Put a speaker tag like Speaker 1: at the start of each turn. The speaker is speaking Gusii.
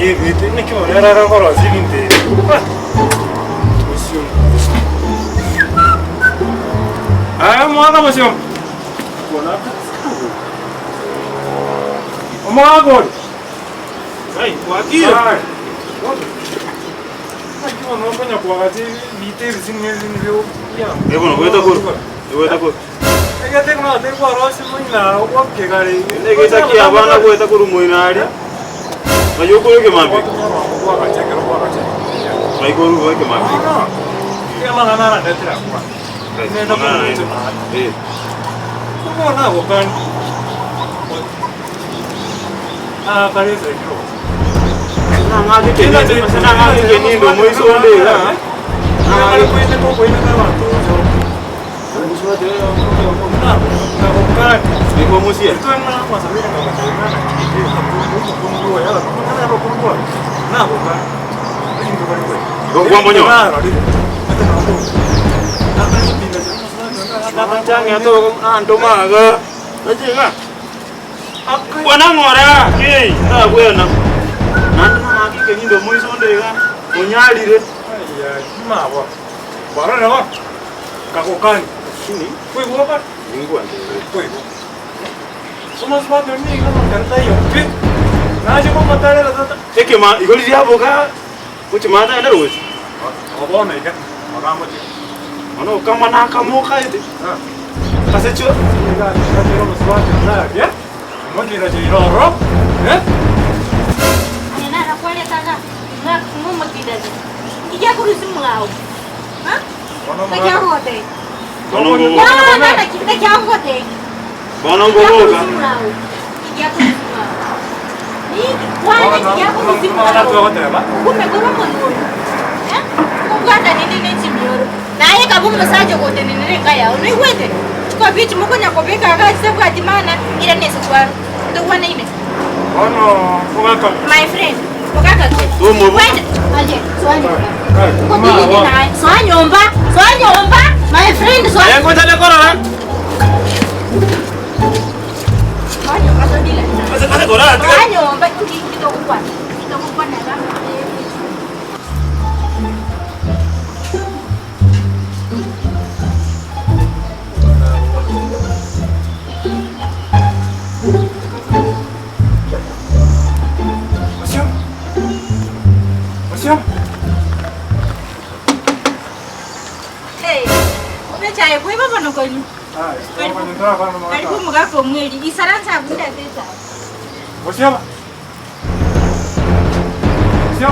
Speaker 1: Yebete naki bono ere akorosia ebinto ebi. Ah! Bosio. Aya omwaka bosio. Kona Omwaka oyo.
Speaker 2: Ai, bwakire?
Speaker 1: Ai. Naki bono okonya koagacha ebite ebising'e ebi nibio
Speaker 2: Eh, bono goeta korwa. Goeta korwa.
Speaker 1: Egete ng'a tekwarosia moina ogwakegare.
Speaker 2: Egeta kia abana goeta korwa moina aria. Ng'ai okorwa ekemambia? Ng'ai korwa ekemambia? Eh. Nang'ake kenindo moiso onde iga. Nigo mosie. Bwana ng'ora ki nabwena naende nang'ake kenindo moiso onde iga onyarire.
Speaker 1: Kagokani. Koigwa okare? Koigwa. Omosubati oria nigo amakara taiyo pi. Nache komotarera tata.
Speaker 2: Ekema igo riria aboka gochia maate aende roche.
Speaker 1: Bono iga, ogamochia.
Speaker 2: Bono okama nakamoka ete. Ase chio.
Speaker 1: Nigo achire omosubati oria aria, omochira chiira ororo, eh.
Speaker 3: Aye narakwarete iga, ng'a ng'omotindachi, inki giakorusia omogao?
Speaker 2: Bono ngoboka. Bono ngoboka.
Speaker 3: Naye kabe omosacha ogotenenera enka yao noigwete? Chikobi echi mokonya kobeka iga chitabwati maana irane ase kwaro ntogwanaine.
Speaker 1: Bono ogaka.
Speaker 3: My friend, ogaka ki?
Speaker 2: Tomobu.
Speaker 3: Wende, aye, soa nyomba. Ngobirinde naye, soa nyomba, soa nyomba, my friend, soa.
Speaker 2: Aye ngochane korora.
Speaker 3: Soa nyomba, todila.
Speaker 2: Ase ase korora tiga.
Speaker 3: Soa nyomba, inki kitogokwana? Kitogokwana iga.
Speaker 1: Osio. Osio.
Speaker 3: Hey, obechaye kweba bono konyu. Karibu omogaka omweri, isaransa abwo ndete echaye.
Speaker 1: Osio. Osio.